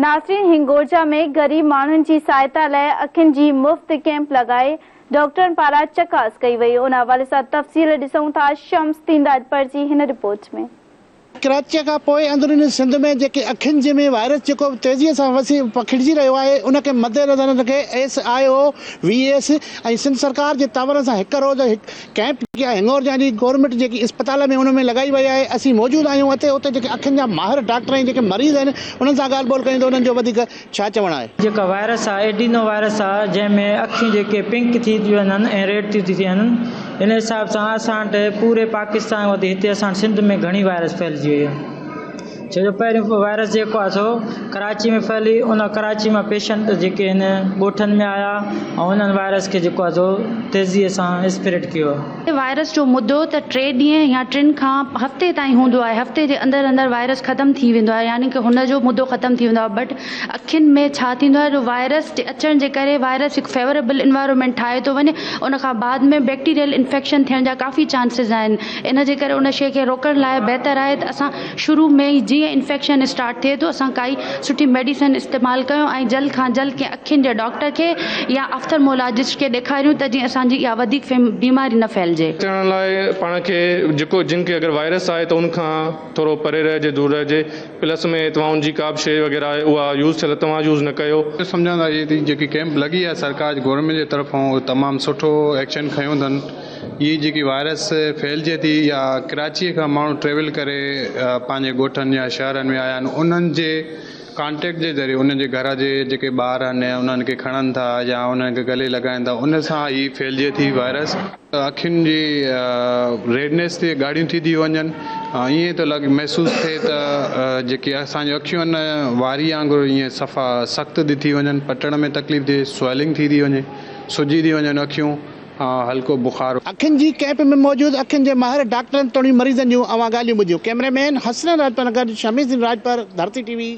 ناظرين هنگورجا ۾ غريب ماڻهن جي سهائتا لاء اکين جي مفت ڪيمپ لڳائي ڊاڪٽرن پاران چڪاس ڪئي وئي ان حوالي سان تفصيل ڏسون ٿا شمس دين راڄپر جي هن رپورٽ ۾. ڪراچيء کان پوء اندروني سنڌ ۾ جيڪي اکين جي ۾ وائرس جيڪو تيزيء سان وسي پکڙجي رهيو آهي ان کي مدنظر رکي S I O V S ۽ Sindh سرڪار جي تعاون سان هڪ روز هڪ ڪيمپ جيڪي آهي هنڱورجا جي گورنمينٽ جيڪي اسپتال ۾ ان ۾ لڳائي وئي آهي اسين موجود آهيون اتي اتي جيڪي اکين جا ماهر ڊاڪٽر ۽ جيڪي مريض آهن انهن سان ڳالهه ٻولهه ڪيون ته انهن جو وڌيڪ ڇا چوڻ آهي. جيڪا وائرس آ ايڊينو وائرس آ جنهن ۾ اکيون جيڪي پنڪ ٿي ٿيون وڃن ۽ ريڊ ٿيون ٿي ٿين ان حساب سان اسان وٽ پوري پاڪستان وڌي هتي اسان وٽ سنڌ ۾ گهڻي وائرس ڦهلجي وئي آ ڇو جو پهريون وائرس جيڪو آ سو ڪراچي ۾ ڦهلي ان ڪراچي مان پيشنٽ جيڪي آهن ڳوٺن ۾ آيا ۽ انهن وائرس کي جيڪو آ سو تيزي سان اسپريڊ ڪيو. وائرس جو مدو ته ٽي ڏينهن يا ٽن کان هفتي تائين هوندو آهي هفتي جي اندر اندر وائرس ختم ٿي ويندو آهي يعني ڪه هن جو مدو ختم ٿي ويندو آهي بٽ اکين ۾ ڇا ٿيندو آهي جو وائرس جي اچڻ جي ڪري وائرس هڪ فيوريبل انوائرمينٽ ٺاهي ٿو وڃي ان کان بعد ۾ بيڪٽيريل انفيڪشن ٿيڻ جا ڪافي چانسز آهن ان جي ڪري ان شي کي روڪڻ لاء بهتر آهي ته اسان شروع ۾ ئي جيئن انفيڪشن اسٽارٽ ٿئي ٿو اسان ڪائي سٺي ميڊيسن استعمال ڪيون ۽ جلد کان جلد ڪنهن اکين جي ڊاڪٽر کي يا آفٿرمولاجسٽ کي ڏيکاريون ته جيئن اسان جي اها وڌيڪ بيماري نه ڦهلجي. بچڻ لاء پاڻ کي جيڪو جن کي اگر وائرس آهي ته ان کان ٿورو پري رهجي دور رهجي پلس ۾ توهان ان جي ڪا به شيء وغيره آهي اها يوز ٿيل توهان يوز نه ڪيو. سمجهان ٿا هي جيڪي ڪيمپ لڳي آهي سرڪار گورنمينٽ جي طرفان اهو تمام سٺو ايڪشن کنيو اٿن هي جيڪي وائرس ڦهلجي ٿي يا ڪراچي کان ماڻهو ٽريول ڪري پنهنجي ڳوٺن يا شهرن ۾ آيا آهن انهن جي ڪانٽيڪٽ جي ذريعي انهن جي گهر جي جيڪي ٻار آهن انهن کي کڻن ٿا يا انهن کي گلي لڳائن ٿا ان سان هي ڦهلجي ٿي وائرس. اکين جي ريڊنيس ٿي ڳاڙهيون ٿي ٿي وڃن ائين ٿو لڳي محسوس ٿئي ته جيڪي اسان جون اکيون آهن واري وانگر ائين صفا سخت ٿي ٿي وڃن پٽڻ ۾ تڪليف ٿئي سويلنگ ٿي ٿي وڃي سجي ٿي وڃن اکيون هلڪو بخار. اکين جي ڪئمپ ۾ موجود اکين جي ماهر ڊاڪٽرن توڻي مريضن جون اوهان ڳالهيون ٻڌيون. ڪئميرا مين حسنين راڄپر سان گڏ شميز الدين راڄپر، ڌرتي ٽي وي.